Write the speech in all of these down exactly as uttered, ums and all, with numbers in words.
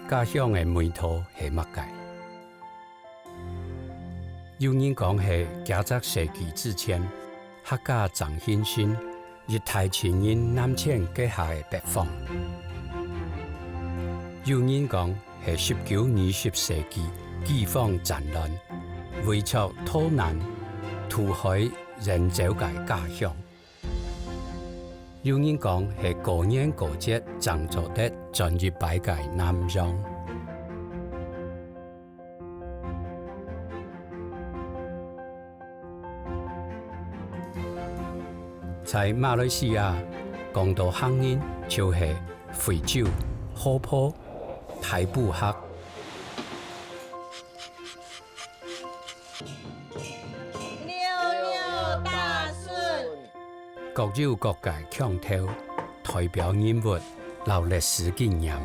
家鄉个味道係麼个？有人講係幾隻世紀之前，客家張興信一大群人南遷該下个北方。有人講係十九、二十世紀饑荒戰亂，為著逃難、渡海遠走个家鄉。 有人講係過年過節正做得轉一擺个南洋。在馬來西亞，講到客人就係惠州、河婆、大埔客。 六六大順。各有各个腔調，代表人物摎歷史經驗。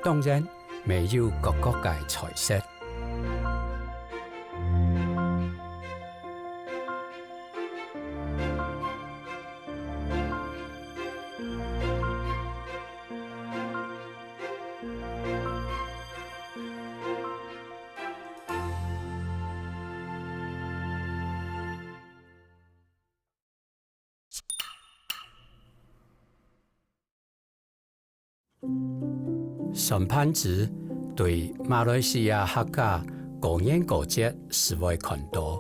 當然，乜有各國个菜色。 算盤子對馬來西亞客家過年過節斯會看到，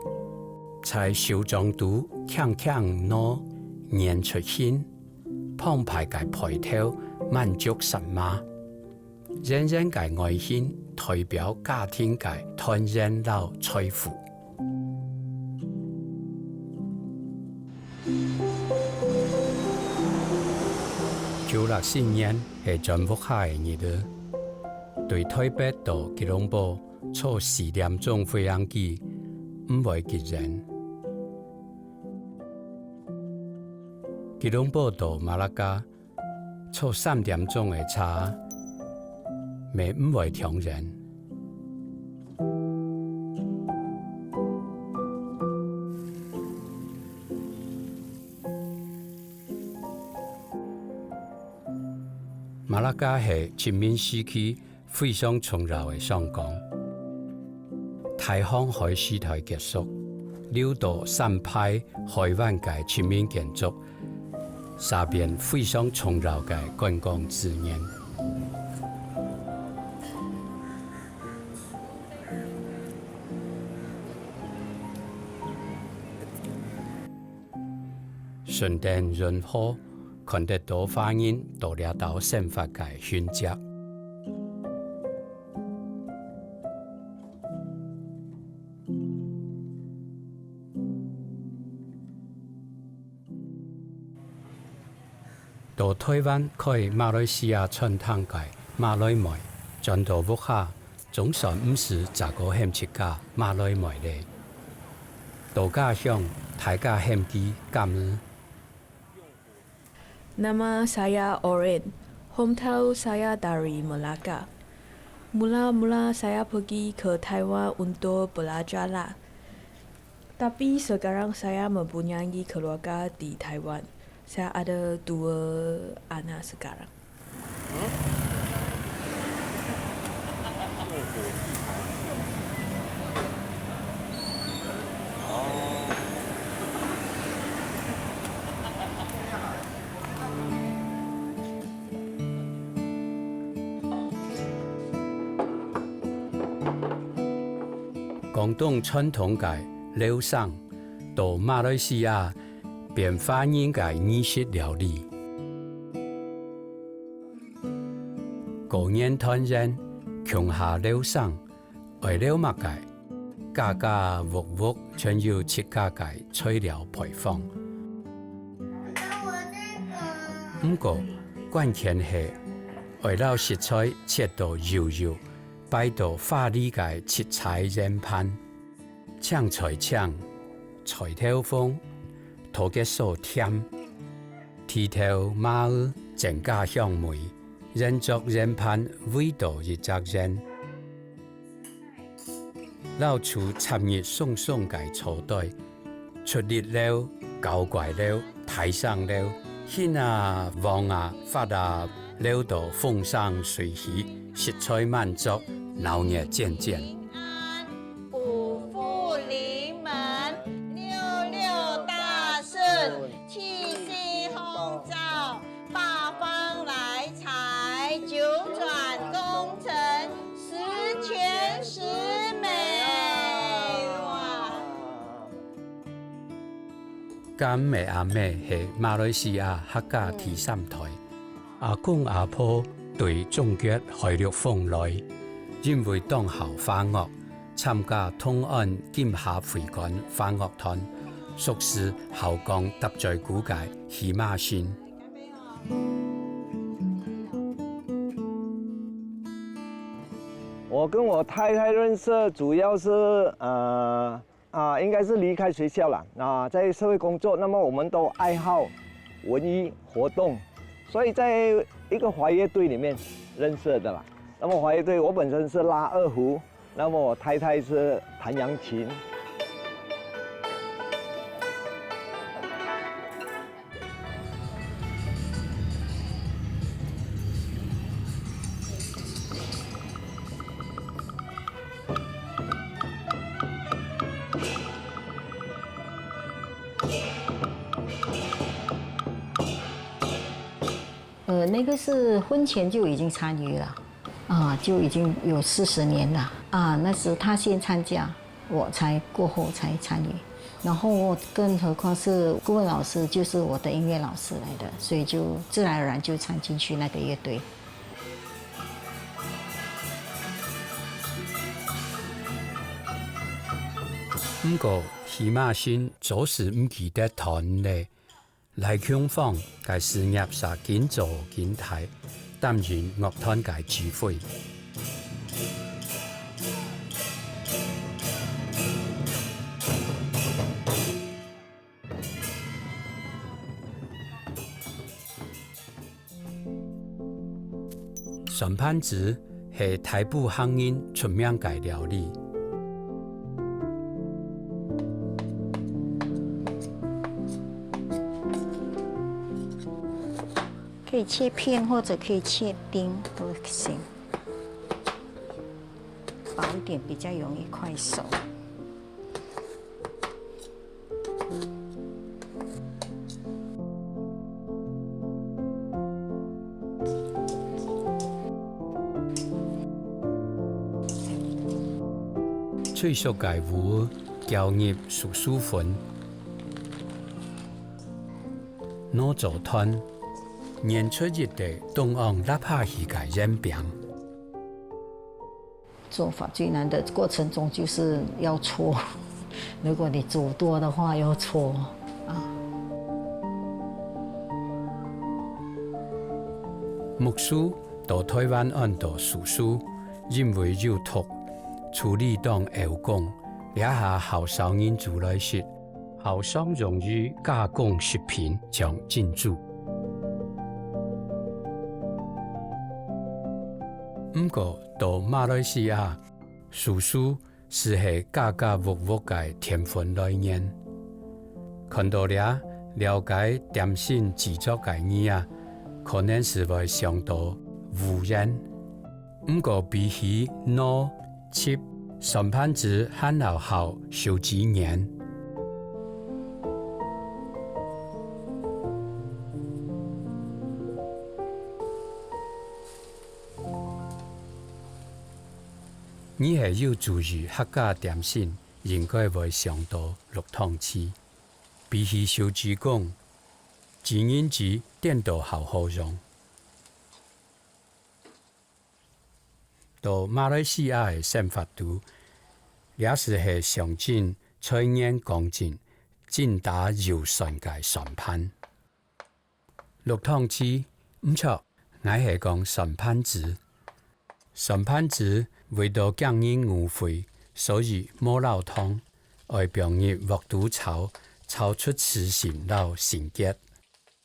在手掌肚輕輕拿，捻出形，澎湃个配頭滿足神馬。 圓圓个外形代表家庭个團圓摎財富。舊曆新年係轉屋下个日仔，對台北到吉隆坡坐四點鐘飛行機，毋會幾遠。吉隆坡到馬六甲 坐三點鐘个車，乜毋會忒遠。馬六甲係殖民時期 非常重要个商港。大航海時代結束，留到三排海灣个殖民建築，煞變非常重要个觀光資源。順等運河， 看得到華人到這兜生活个痕跡。到台灣開馬來西亞餐廳个馬來妹，轉到屋下，總算毋使再過喊自家馬來妹咧。到家鄉，大家喊佢敢仔。 Nama saya Oren, hometown saya dari Melaka. Mula-mula saya pergi ke Taiwan untuk belajarlah. Tapi sekarang saya mempunyai keluarga di Taiwan. Saya ada dua anak sekarang. 廣東傳統个醹生，到馬來西亞變華人个義式料理。過年團圓，共下醹生， 愛醹麼个？家家屋屋全有自家个材料配方。毋過，關鍵係愛摎食材切到幼幼，擺到華麗个七彩圓盤。青菜青，菜頭紅，土雞酥甜， 豬頭、馬仔增加香味，圓桌圓盤圍到一隻圓。摎出插入鬆鬆个草堆，出力摎，搞怪摎，大聲摎，興啊，旺啊，發啊，遶到風生水起，食菜滿桌，鬧熱煎煎。平安，五福臨門，六六大順，七星紅照，八方來財，九轉功成，十全十美。哇！ 甘姆个阿姆係馬來西亞客家第三代，阿公阿婆對中國海陸豐來，因為當好華樂，參加東岸金霞會館華樂團，熟識好講搭嘴鼓个喜馬新。我跟我太太認識，主要是呃，啊，應該是離開學校啦，啊，在社會工作，那麼我們都愛好文藝活動，所以在一個華樂隊裡面認識的啦。那麼華樂隊，我本身是拉二胡，那麼我太太是彈揚琴。呃，那個是婚前就已經參與了，啊，就已經有四十年了。啊，那時他先參加，我才過後才參與。然後我更何況是顧問老師，就是我的音樂老師來的，所以就自然而然就參進去那個樂隊。毋過，喜馬新早時毋記得團咧， 來共房个事業煞緊做緊大，擔任樂團个指揮。酸番薯係大埔客人出名个料理。可以切片或者可以切丁都行，薄一點比較容易快熟。 炊熟个芋攪入樹薯粉，拿做團，研出一垤當旺湳下去个圓餅。 做法最難的過程中就是要搓，如果你煮多的話要搓啊。木薯到台灣安到樹薯，因為有毒，處理當餿工，這下較少人煮來食。 較常用於加工食品，像珍珠。毋過，到馬來西亞，樹薯斯係家家屋屋个滇粉來源。看到這，了解點心製作个你啊，可能斯會想到芋圓。 毋過比起糯、糴，酸番薯還較好燒煮黏。你係有注意客家點心，應該會想到綠糖糍。比起燒煮公，紙銀紙顛倒較好用。 到馬來西亞个生活肚，這斯係上真、菜園講真、真打油蒜个酸番。綠糖糍，毋著，𠊎係講酸番薯。酸番薯為著驚人誤會，所以無摎糖，愛放入鑊肚炒，炒出絲線摎心結。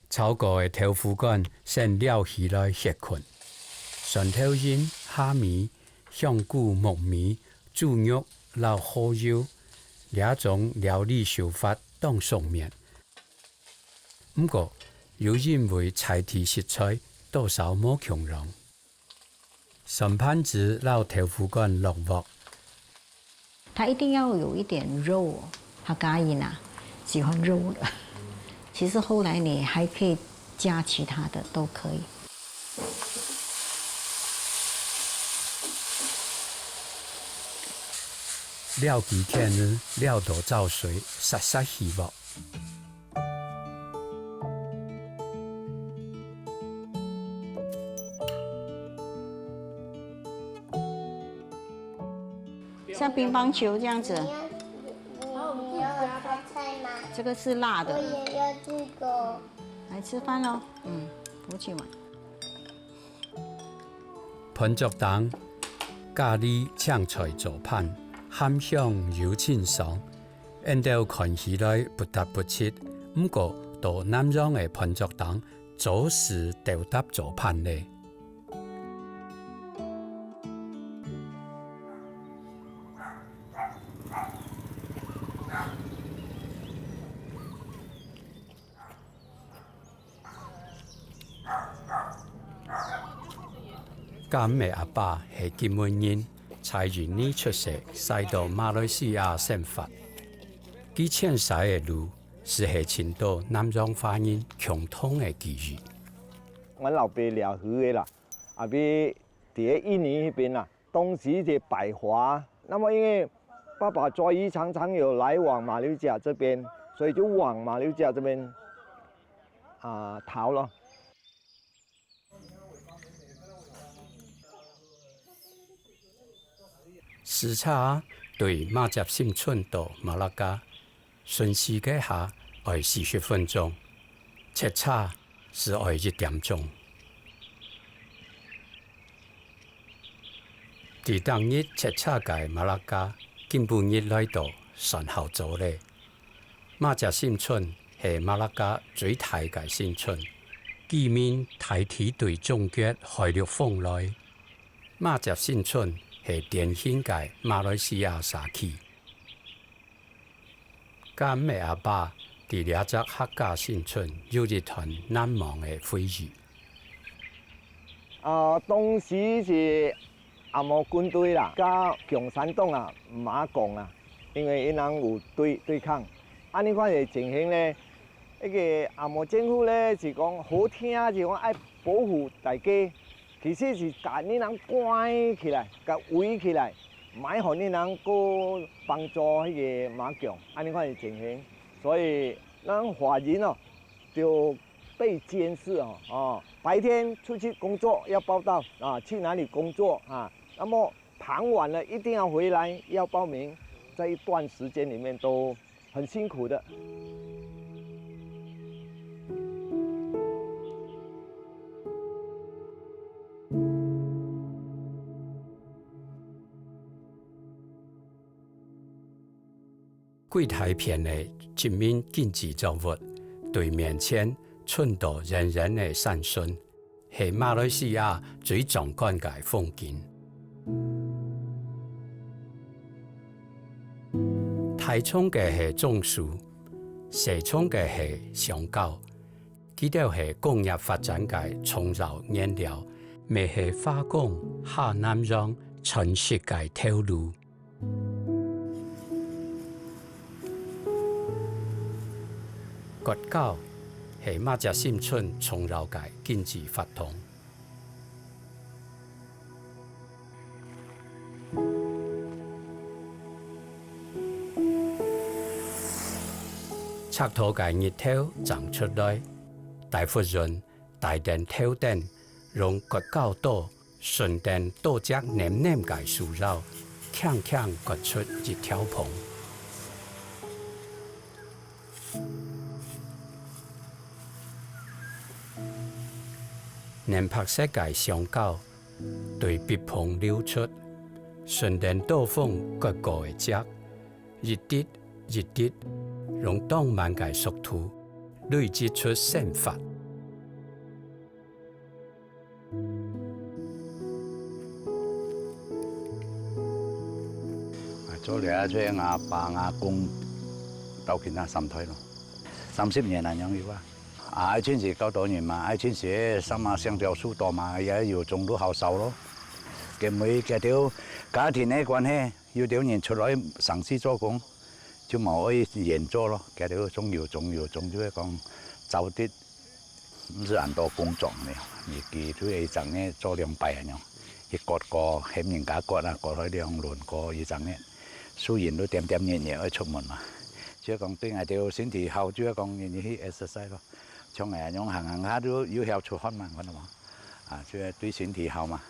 炒過个豆腐乾先撩起來歇睏。蒜頭仁、蝦米、香菇、木耳、豬肉摎蠔油，這種料理手法當常見。毋過，又因為在地食材，多少無共樣。 酸粄子摎豆腐乾落鑊。它一定要有一點肉哦，客家人啊，喜歡肉的。其實後來你還可以加其他的，都可以。料幾件呢，料到燥水，煞煞起鑊。 像乒乓球這樣子。你要，你，你要我夹菜嗎？這個是辣的。我也要這個。來吃飯囉，嗯，扶起碗。粄竹筒，咖哩青菜做粄，鹹香又清爽。𫣆兜看起來不搭不齊，毋過到南洋个粄竹筒， 做事鬥搭做伴咧。甘个阿爸係金門人，在印尼出世，徙到馬來西亞生活。佢遷徙个路， 斯係尋到南洋華人共同个記憶。阮老爸尞去个啦，阿爸在印尼那邊啦，當時在擺花，那麼因為爸爸做生意常常有來往馬六甲這邊，所以就往馬六甲這邊，啊，逃咯。 駛車對馬偕新村到馬六甲，順序个下愛四十分鐘，塞車斯愛一點鐘。在當日塞車个馬六甲，今晡日來到算好早咧。 馬偕新村係馬六甲最大个新村，居民大體對中國海陸豐來。馬偕新村係典型个馬來西亞社區。甘个阿爸在這隻客家新村有一段難忘个回憶。 啊，當時是阿毛軍隊啦，佮共產黨啊，馬共啊，因為佢等有對，對抗。恁呢款个情形呢，該个阿毛政府呢，是講好聽，是講愛保護大家，其實是共你等關起來，共圍起來，莫予你等過幫助該个馬共，恁呢款个情形。所以，咱華人哦，就 被監視哦，哦，白天出去工作要報到啊，去哪裡工作啊，那麼傍晚了一定要回來要報名，這一段時間裡面都很辛苦的。 幾大片个殖民經濟作物，對面前伸到遠遠个山脣，係馬來西亞最壯觀个風景。大叢个係樟樹，細叢个係香蕉，佢兜係工業發展个重要原料，乜係華工下南洋賺食个頭路。 割鮫係馬偕新村重要个經濟活動。赤道个日頭正出來，大窟潤 戴等頭燈，用割鮫刀，順等刀跡黏黏个樹梢，輕輕割出一條縫。乳白色个香蕉對鼻縫流出，順等刀鋒割過个跡，一滴一滴，用當慢个速度累積出生發。 啊，做了就𠊎阿爸、𠊎阿公到今啊三代咯，三十年啊，恁樣有啊。啊，愛盡時較多人嘛，愛盡時个sama香蕉樹多嘛，也有種都好燒咯。該尾佢兜家庭个關係，有兜人出來城市做工，就無愛遠做咯。佢兜種有種有種，就係講早啲，毋係恁多工作呢。你佢就一隻月做兩擺恁樣，去割過，喊人家割啊，割開兩輪過一隻月，樹蔭都點點熱熱愛出門嘛。就係講對𠊎兜身體好，就係講你去 exercise 咯。 像𠊎恁樣行行下都有曉出汗嘛，看到無？啊，就係對身體好嘛。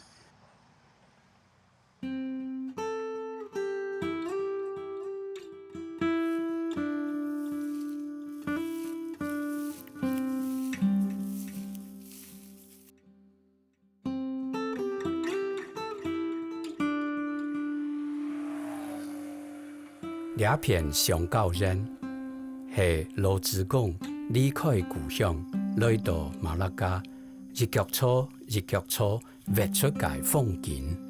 這片香蕉園係羅子貢離開故鄉，來到馬六甲，一腳坐一腳坐，挖出个風景。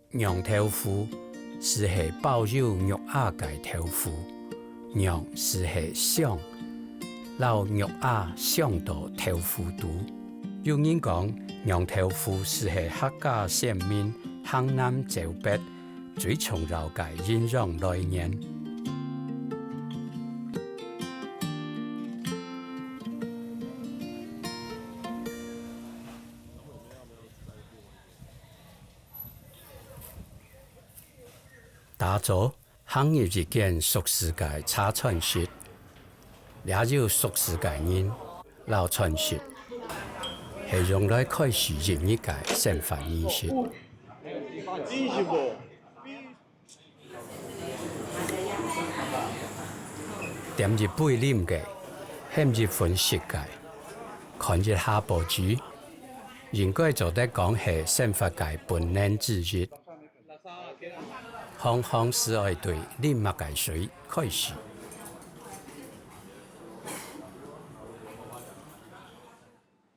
娘豆腐，就係包有肉仔个豆腐。娘就係想，摎肉仔想到豆腐肚。有人講，娘豆腐就係客家先民行南走北最重要个營養來源。 打早行入一間熟事个茶餐室，這有熟事个人摎餐室，係用來開始一日个生活儀式。 點一杯啉个，喊一份食个，看一下報紙，應該做得講係生活个本能之一。行行就愛對啉麼个水開始。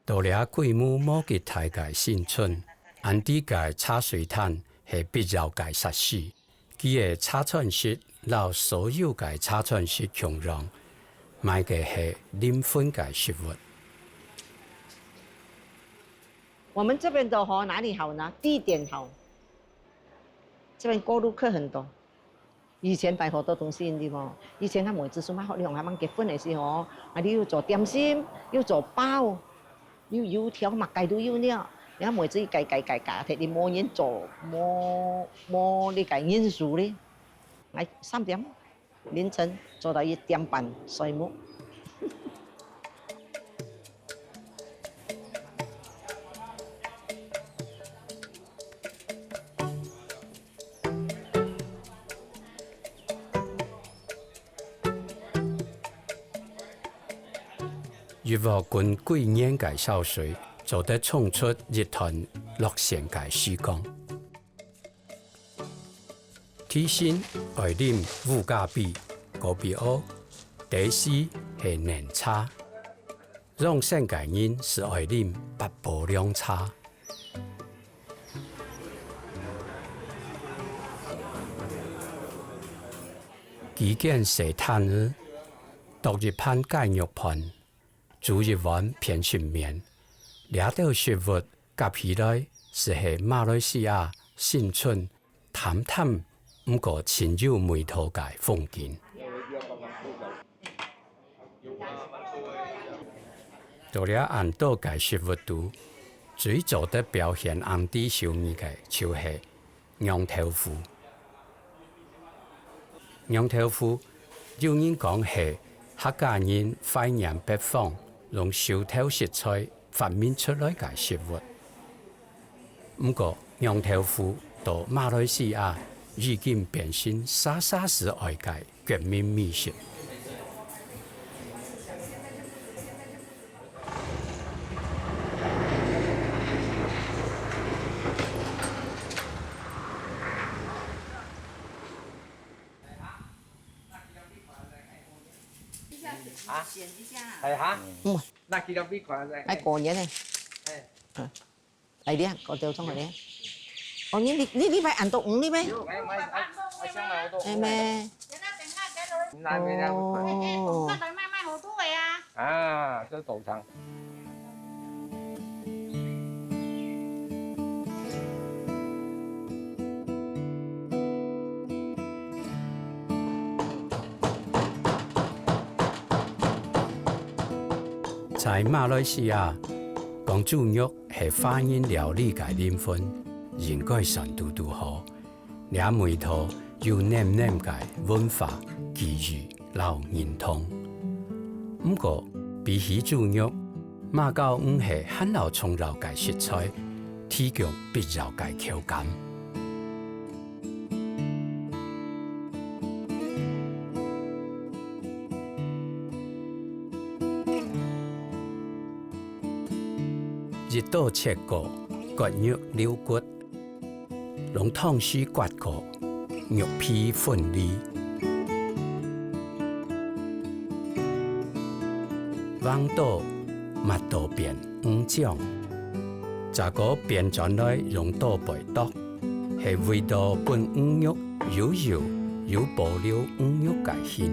到這規模無幾大个新村，恁仔个茶水攤係必要个設施。佢个茶餐室摎所有个茶餐室共樣，賣个係靈魂个食物。我們這邊的吼，哪裡好呢？地點好，這邊過路客很多。 以前擺好多東西，你知無？以前𠊎妹子係嘛，學你講，𠊎吂結婚个時候，𠊎兜又做點心，又做包，又油條，麼个都有呢。𠊎妹子改改改改，忒你無人做，無無你个人手哩。𠊎三點凌晨做到一點半睡目。 一鑊滾幾年个燒水，做得沖出一段樂善个時光。提神愛啉烏咖啡、咖啡烏，第四係奶茶。養生个人就愛啉八寶涼茶。 幾間細攤仔，剁一盤雞肉飯，煮一碗扁心麵，這兜食物合起來，就係馬來西亞新村淡淡毋過盡有味道个風景。 到這恁多个食物肚，最做得表現恁仔手藝个，就係娘豆腐。娘豆腐，有人講係客家人懷念北方，用手頭食材發明出來个食物。 毋過，娘豆腐到馬來西亞已經變成儕儕就愛个國民美食。啊？選一下啦。哎哈，嗯。那幾條必款噻。哎，過年呢。哎。嗯。來領，過條蔥來領。哦，你，你，你禮拜恁多魚呢咩？有，買，買，買，想買好多魚。哎咩？那邊那邊哦。那邊那邊。哎，哎，哦。哎，賣賣好多个啊。啊，這是早餐。 在馬來西亞，講豬肉係華人料理个靈魂，應該算堵堵好。 這味道有濃濃个文化、記憶摎認同。毋過，比起豬肉，馬告魚係還老重要个食材，提供必要个口感。一刀切過，割肉留骨。 用湯匙刮過，肉皮分離。橫刀、抹刀變魚漿，再過反轉來用刀背剁，係為著分魚肉有油，又保留魚肉个形，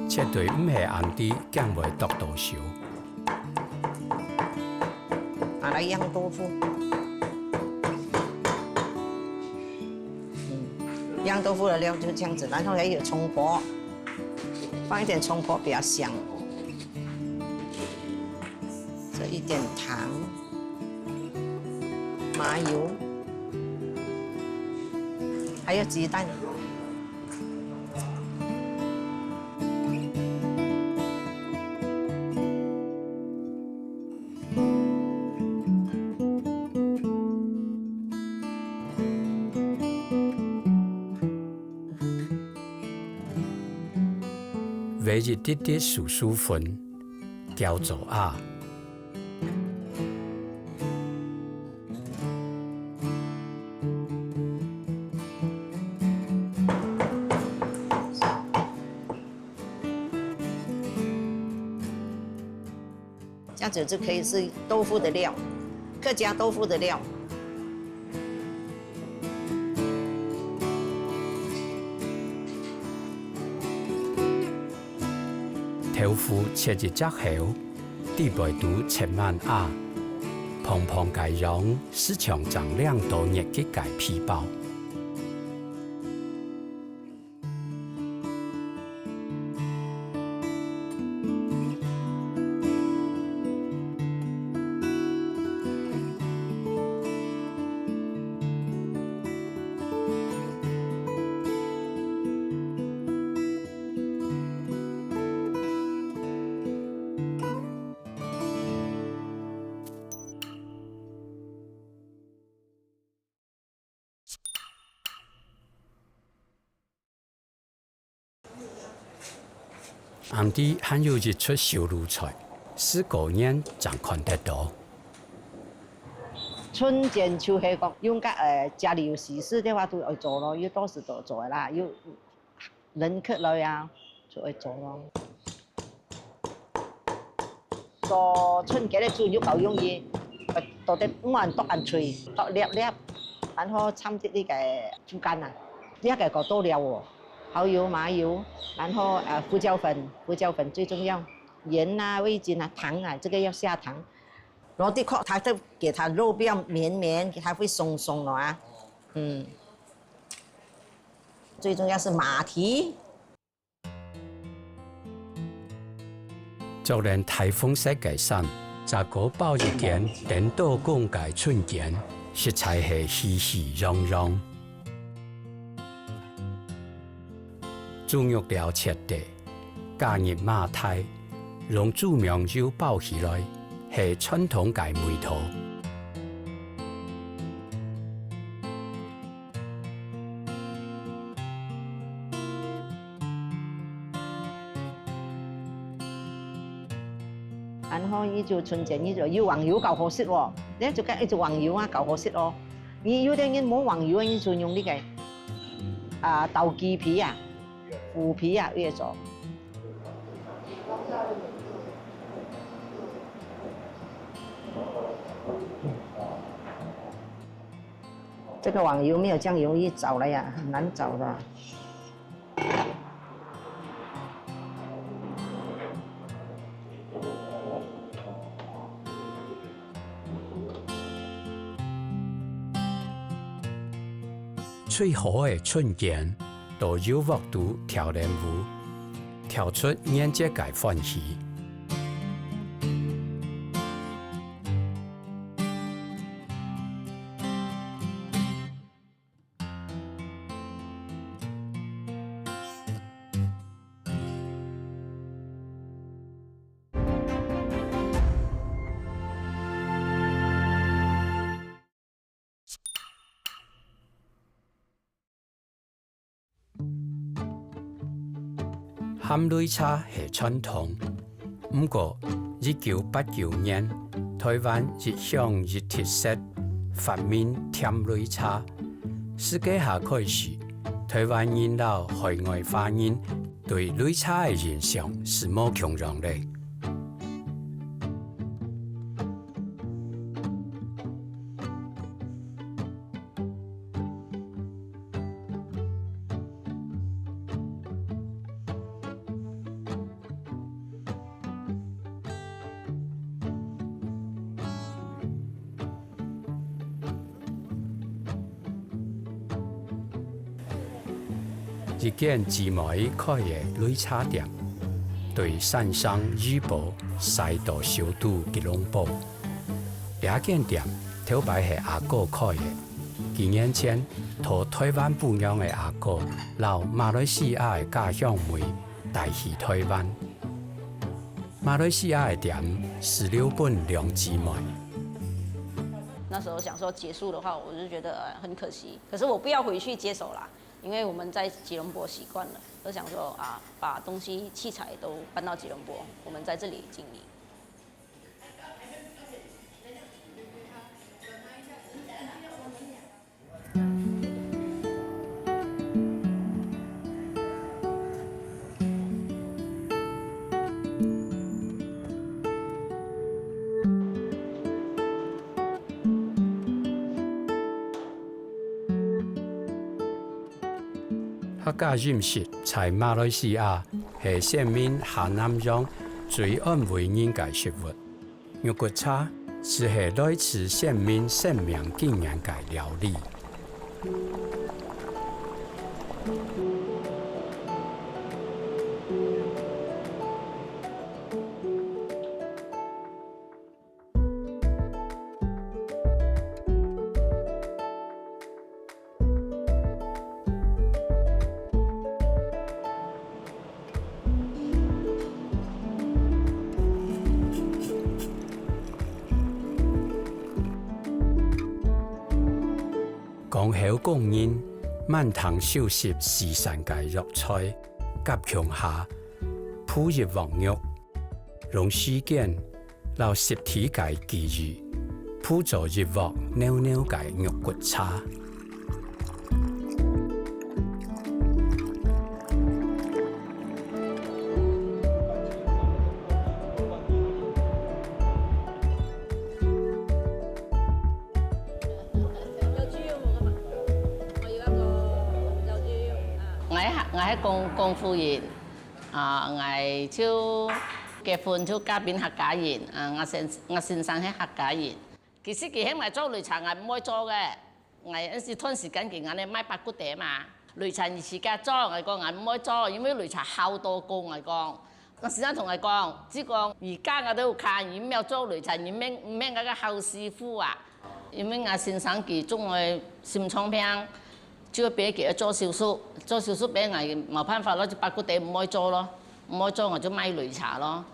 絕對毋係恁仔驚會剁到手。 拿來釀豆腐。嗯，釀豆腐的料就這樣子，然後還有蔥婆，放一點蔥婆比較香。這一點糖、麻油，還有雞蛋。 煨一滴滴樹薯粉，攪做餡。 這樣子就可以是豆腐的料，客家豆腐的料。豆腐切一隻口，底背肚切滿餡，蓬蓬个樣，斯像正領到月給个皮包。 暗地還有一出手路菜，斯過年正看得到。春捲就係講用个，呃，家裡有喜事个話都愛做咯，有多時都做啦，有人客來啊，就愛做咯。 做春捲个豬肉較容易，呃，剁得毋好剁恁碎，剁粒粒，然後摻啲這個豬肝啊，這個搞多料哦，蠔油、麻油，然後，呃，胡椒粉，胡椒粉最重要，鹽啊、味精啊、糖啊，這個要下糖。然後的確，它會給它肉比較綿綿，它會鬆鬆的啊，嗯。最重要是馬蹄。 著等大紅色个衫，再過包一件等到工个春捲，實在係喜氣洋洋。豬肉料切塊，加入馬蹄，用豬網油包起來，係傳統个味道。 然後你就春捲，你就有黃油較好食哦。你就講一隻黃油啊，較好食哦。你有的人無黃油，你就用那個，啊，朏雞皮啊、虎皮啊，那種。这个网油没有这样容易找了呀，很难找的。炊好个春捲，到油鑊肚調練舞，調出年節个歡喜。 鹹擂茶係傳統，毋過一九八九年，臺灣一鄉一特色發明甜擂茶，自該下開始，臺灣人摎海外華人對擂茶个印象就無共樣咧。 一間姊妹開个擂茶店，對山城怡保徙到首都吉隆坡。這間店頭擺係阿哥開个，幾年前，討臺灣餔娘个阿哥摎馬來西亞个家鄉妹帶去臺灣。馬來西亞个店就留分兩姊妹。那時候想說結束的話，我就覺得，呃，很可惜。可是我不要回去接手啦，因為我們在吉隆坡習慣了，我想說啊，把東西器材都搬到吉隆坡，我們在這裡經營。 客家飲食在馬來西亞係先民下南洋最安慰人个食物。肉骨茶就係來自先民生命經驗个料理。 光後工人滿堂收拾四散个藥材、夾共下，烳一鑊肉，用時間摎集體个記憶，烳做一鑊濃濃个肉骨茶。 𠊎係，𠊎係廣，廣府人，啊，𠊎就結婚就嫁分客家人，啊，𠊎先，𠊎先生係客家人。其實佢喊𠊎做擂茶，𠊎毋會做个。 𠊎係段時間佢恁呢賣八谷茶嘛，擂茶你自家做，𠊎講𠊎毋會做，因為擂茶好多工，𠊎講。𠊎先生同𠊎講，只講你嫁𠊎兜屋下，你毋曉做擂茶，你免，毋免𠊎个好師傅啊。因為𠊎先生佢總會心臟病，就會逼佢愛做手術，做手術逼𠊎無辦法咯，就八谷茶毋會做咯，毋會做𠊎就賣擂茶咯。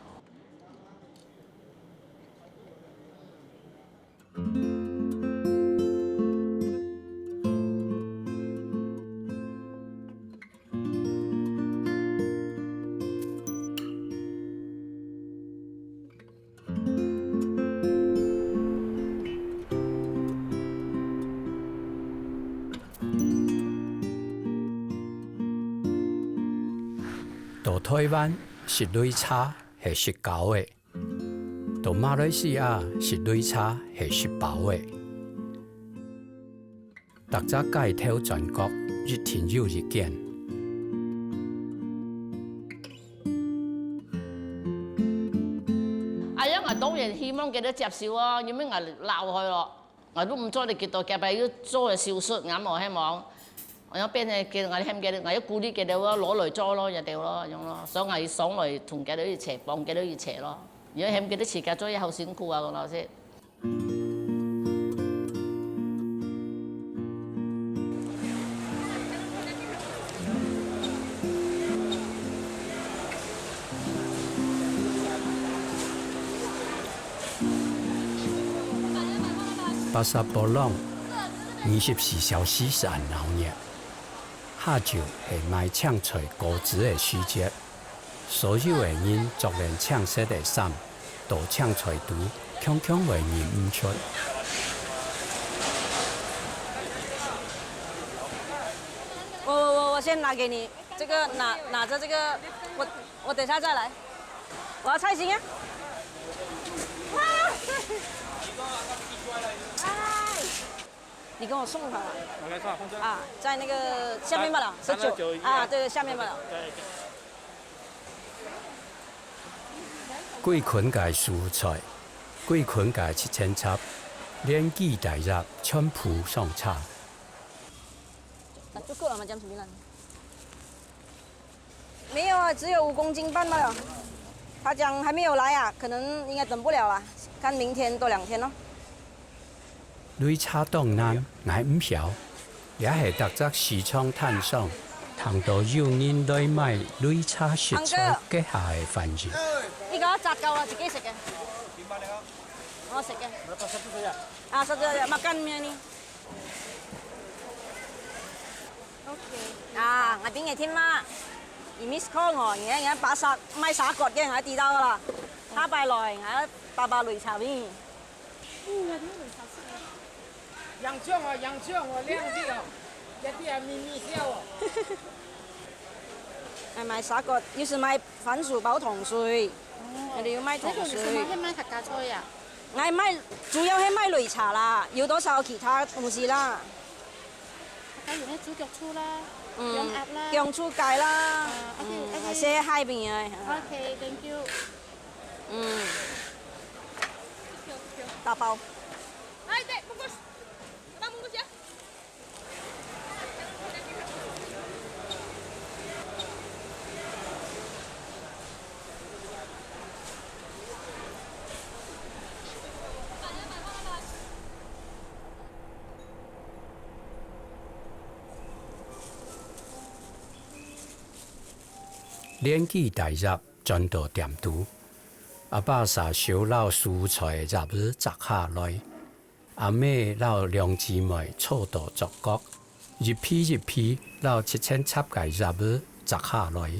到臺灣食擂茶係食飽个，到馬來西亞食擂茶係食飽个。逐隻街頭轉角一定有一間。哎呀，𠊎當然希望佢兜接受啊，因為𠊎老去咯，𠊎都毋做得幾多，隔壁又做了手術，𠊎無希望。𠊎要變成佢，𠊎喊佢，𠊎要鼓勵佢兜，𠊎要攞來做咯，也對咯，樣咯。所以𠊎上來同佢兜一齊，幫佢兜一齊咯。因為喊佢兜自家做也好辛苦啊，講老實。 巴沙波浪二十四小時係恁鬧熱，下晝係賣青菜果子个時節。 所有个人著等青色个衫，到青菜肚強強會認毋出。我我我我先拿給你，這個拿拿著這個，我我等下再來，我要菜心啊。哇！哎。 你跟我送好了。OK，送好，放這。啊，在那個下面吧啦，十九。三二九一啊。啊，對對，下面吧啦。對，對。歸捆个蔬菜，歸捆个七層塔，連枝帶葉全部上車。那就夠了嗎？這樣子。 沒有啊，只有五公斤半罷了。他講還沒有來啊，可能應該等不了啦，看明天多兩天咯。擂茶當難，𠊎毋曉，這係逐隻市場攤上，聽到有人來賣擂茶食材，該下个反應。一個十九啊，自己食个。我食个。啊，十九啊，makan咩呢？ OK。啊，𠊎知你聽嘛。你miss call𠊎，你你巴沙賣沙葛个，𠊎知道了。下擺來，𠊎爸爸擂茶畀你。嗯，𠊎聽擂茶係。洋蔥哦，洋蔥哦，靚啲哦，一啲啊咪咪香哦。哎，賣沙葛，又係賣番薯包糖水，哦。𠊎兜有賣糖水。這個係麼个？係賣客家菜啊？𠊎賣，主要係賣擂茶啦，有多少其他東西啦？ 還有那豬腳醋啦，嗯，薑鴨啦。薑醋雞啦，啊，OK，嗯，OK。還係海邊个。OK，thank you。嗯。打包。哎，對，bungkus。Abang bungkus ya。 連枝帶葉轉到店肚，阿爸沙燒摎蔬菜个葉仔摘下來，阿姆摎兩姊妹坐到桌角，一皮一皮摎七層塔个葉仔摘下來。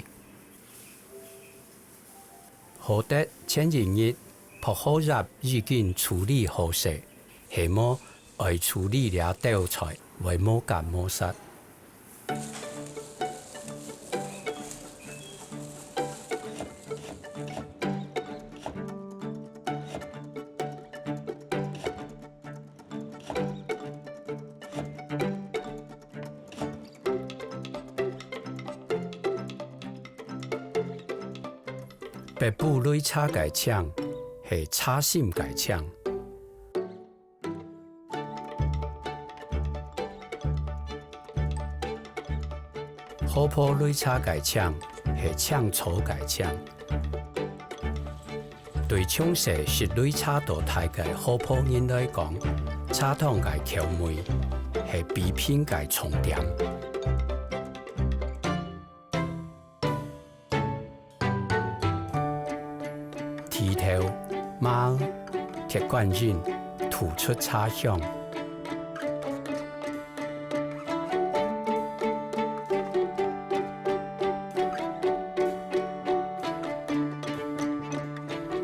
好得前一日，薄荷葉已經處理好勢，係無 愛處理這兜菜，會無乾無煞。北部擂茶个青，係茶心个青。 河泡擂茶个青，係青草个青。對從細食擂茶到大个河泡人來講，茶湯个口味係必品个重點。 地頭、麻、鐵觀音，吐出茶香。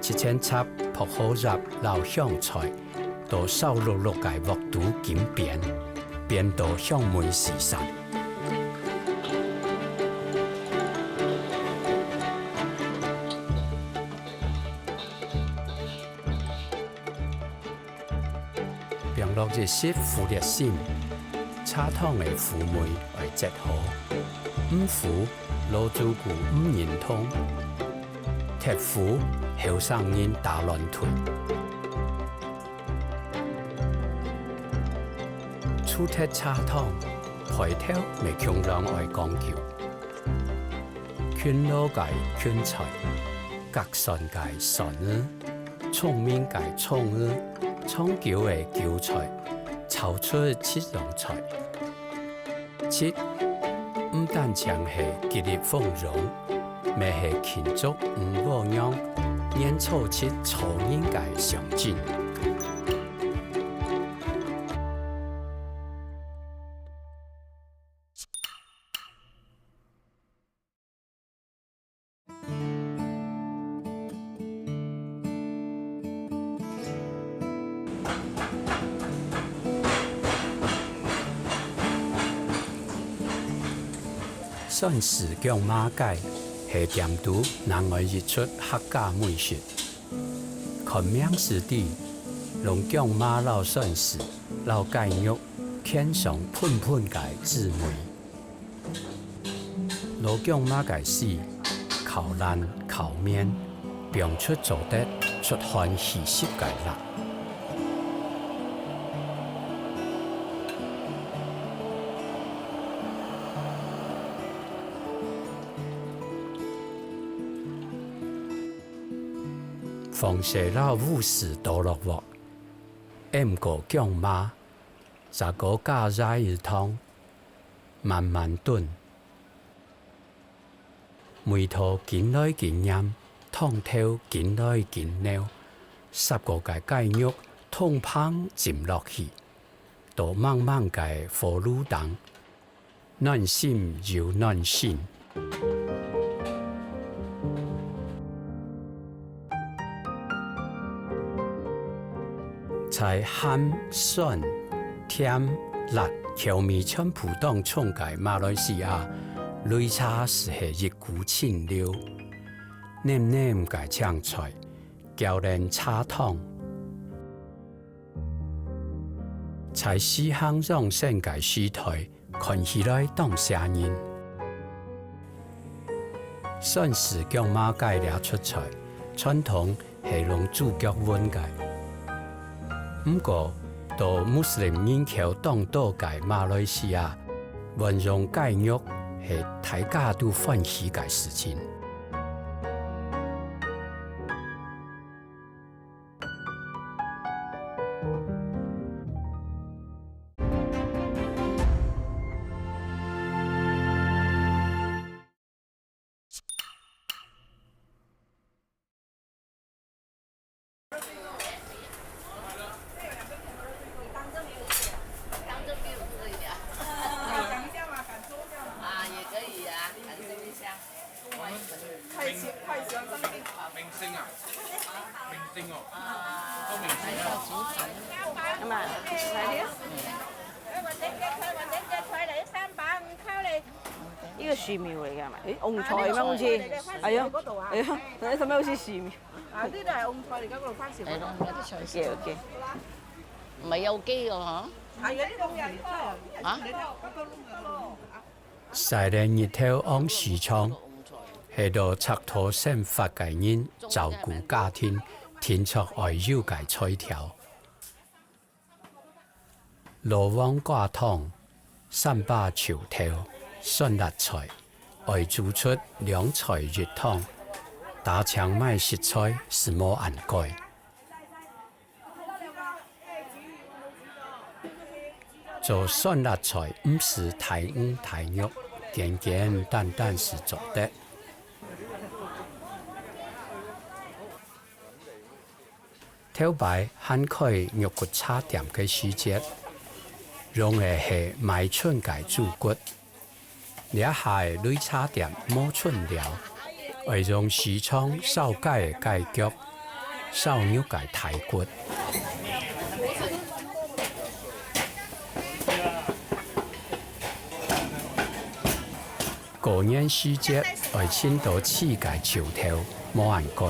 七層塔、薄荷葉摎香菜， 到燒熝熝个鑊肚緊煸，煸到香味四散。放落一息胡椒粉，七茶湯个苦味愛節好，毋苦，老祖古毋認同。忒苦，後生人打亂腿。除忒茶湯，配料乜共樣愛講究。 勤勞个勤菜，合算个蒜仔，聰明个蔥仔，長久个韭菜，炒出七樣菜。七，毋單淨係吉利豐榮，乜係慶祝五五娘，年初七做人个象徵。 蒜絲薑嫲雞係店肚另外一出客家美食。看名就知，用薑嫲摎蒜絲摎雞肉，牽上噴噴个滋味。 摎薑嫲个絲，烤爛烤綿，放出做得出汗氣息个辣。放些老烏絲倒落鑊，抿過薑嫲，再過加熱湯，慢慢燉。 味道緊來緊黏，湯頭緊來緊濃，煠過个雞肉通膨浸落去，到猛猛个火爐頂，暖心又暖心。 在鹹、酸、甜、辣口味全部當重个馬來西亞，擂茶斯係一股清流。淰淰个青菜，攪等茶湯。在時行養生个時代， 看起來當寫人。蒜絲薑嫲雞這出菜，傳統係用豬腳搵个。毋過，到穆斯林人口當多个馬來西亞，運用雞肉係大家都歡喜个事情。 明星啊？明星哦，都明星啊。呢個樹苗嚟㗎，係嘛？誒，蕹菜咩？好似，哎呀，哎呀，什麼好似樹苗？啊，呢度係蕹菜嚟㗎，嗰度番薯。OK，OK。毋係有機个吓？係啊，呢度有機。啊？ 曬等日頭往市場，係到赤道生活个人照顧家庭定著愛有个菜條。羅王瓜湯、三巴臭豆、酸辣菜，愛煮出兩菜一湯，打淨買食材斯無恁該。 做酸辣菜毋使大魚大肉，簡簡單單斯做得。頭擺還開肉骨茶店个時節，用个係賣春个豬骨。 這下个擂茶店無春了，愛用市場燒雞个雞腳，燒肉个大骨。過年時節愛尋到試个臭豆，無恁該。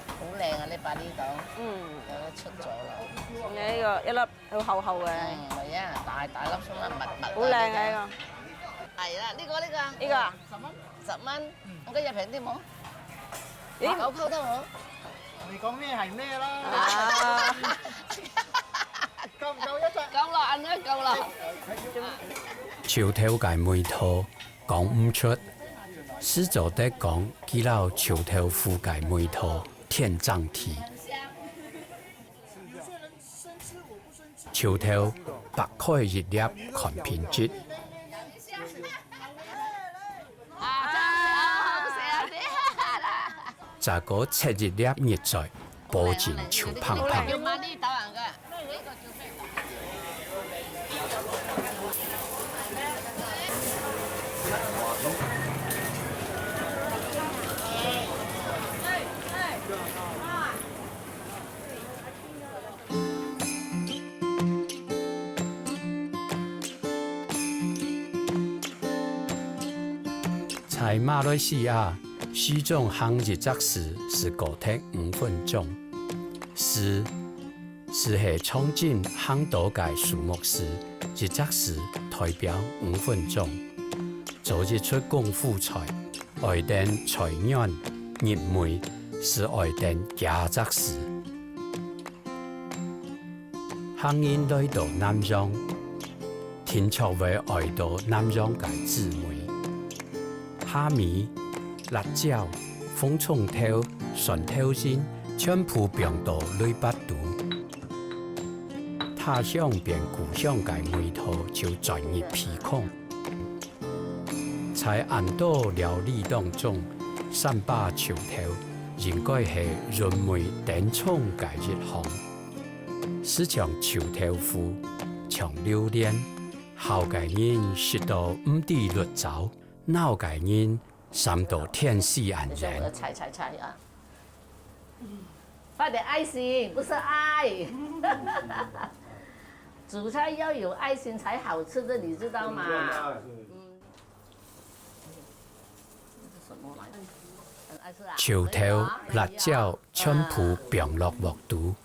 好靚啊！呢把呢度，嗯，有得出咗啦。一粒好厚厚个。嗯，係啊，大大粒，密密密。好靚啊！呢個。係啦，呢個呢個。呢個啊？十蚊。十蚊，嗯，該有平啲無？咦？八九箍得無？你講咩係咩啦？啊！夠唔夠一隻？夠啦，恁樣夠啦。樹頭个味道講毋出，斯做得講佢摎樹頭糊个味道天爭地。 樹頭擘開一粒看品質，再過切一粒入嘴，保證臭芳芳。 在馬來西亞，市中行一隻字斯過忒五分鐘。字，斯係長進行到个數目字，一隻字代表五分鐘。做一齣功夫菜， 愛等菜軟入味，斯愛等幾隻字。客人來到南洋，定著會愛到南洋个滋味。蝦米、辣椒、紅蔥頭、蒜頭仁，全部放到粄粑肚。他鄉變故鄉个味道就鑽入鼻孔。 在恁多料理當中，三把樹頭應該係韻味頂重个一項。斯像臭豆腐，像榴槤，好个人食到毋知律走，孬个人三到天四恁樣。這種的菜，菜，菜啊。 放點愛心，不是愛。煮菜要有愛心才好吃的，你知道嗎？嗯。什麼來著？很愛吃啊。臭豆、辣椒全部放落鑊肚，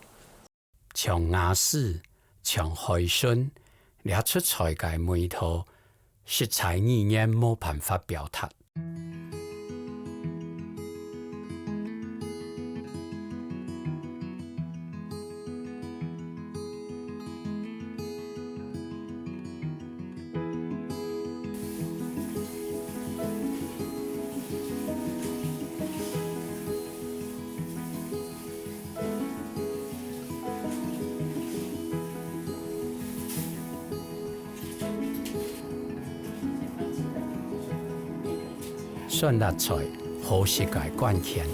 像鴨屎，像海筍，這齣菜个味道，實在語言無辦法表達。 酸辣菜好食个關鍵，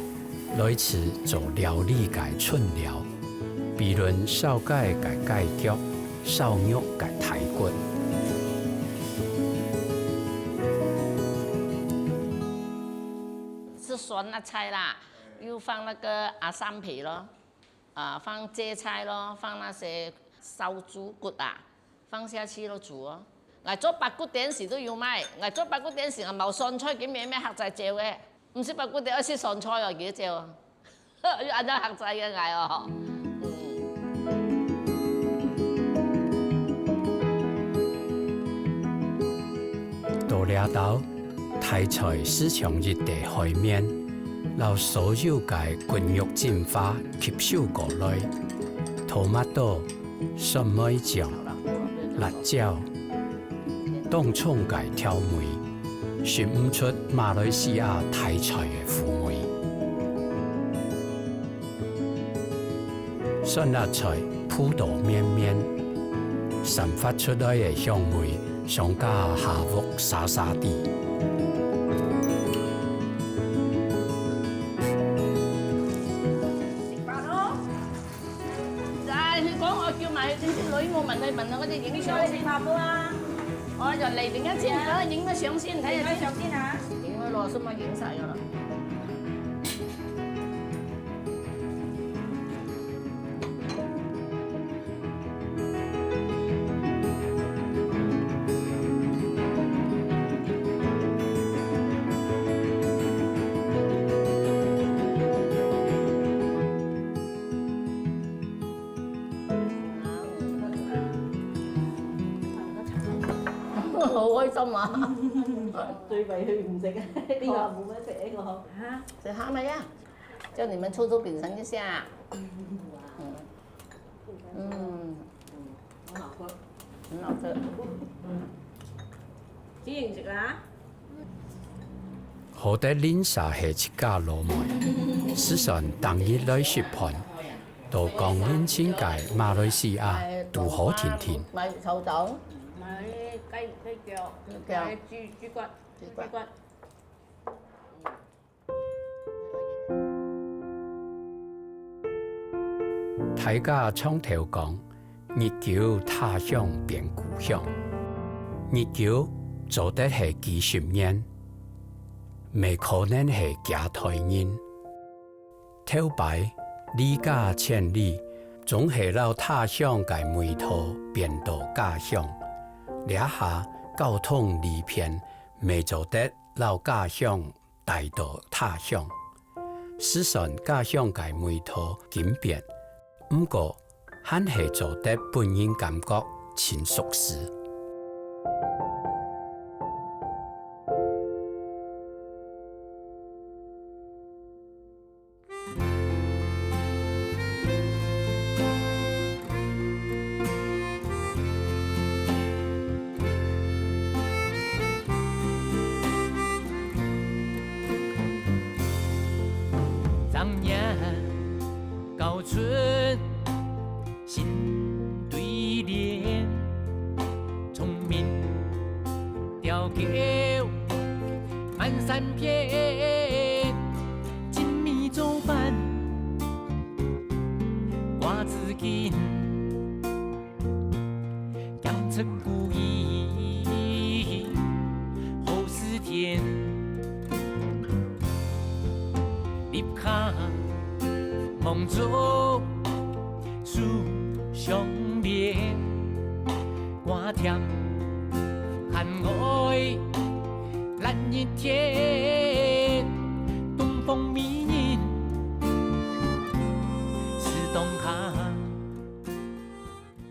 來自做料理个材料，比論燒雞个雞腳、燒肉个大骨。是酸辣菜啦，又放那個阿三皮咯。 啊，放芥菜咯，放那些燒豬骨啊，放下去咯煮哦。𠊎做八姑點時都有賣，𠊎做八姑點時啊，無酸菜，今日乜客仔招个，毋係八姑點，愛食酸菜哦，佢招哦。又恁樣客仔个𠊎哦。嗯。到這兜，大菜斯像一垤海綿，摎所有个骨肉精華吸收過來。Tomato、酸梅醬、辣椒，當重个調味，食毋出馬來西亞大菜个風味。酸辣菜鋪到綿綿，散發出來个香味，像甲下屋沙沙地。 哎，佢講我叫埋佢先，先女冇問題，問到嗰隻影相先。你叫你食飯冇啊？哦，就嚟，等下先，等下影個相先，睇下先。影個相先啊。影個咯，什麼影晒了？ 好，懂吗？最尾佢毋食，呢個冇乜食呢個。吃好了呀，叫你们出出品尝一下。嗯嗯，很好喝。很好吃。自然食啦。好得Lin-sa係自家老妹，就算當日來食飯，都講認真个馬來西亞都好定定。買臭豆，買雞雞腳，腳買豬豬骨，豬骨豬骨。大家常透講，日久他鄉變故鄉。日久做得係幾十年，乜可能係幾代人。頭擺離家千里，總係摎他鄉个味道變到家鄉。這下交通利便，乜做得摎家鄉帶到他鄉。就算家鄉个味道緊變，毋過還係做得分人感覺盡熟事。 正月交春新對聯，聰明調狗滿山遍，精米做粄掛子巾。 江城故意何似天？立下望族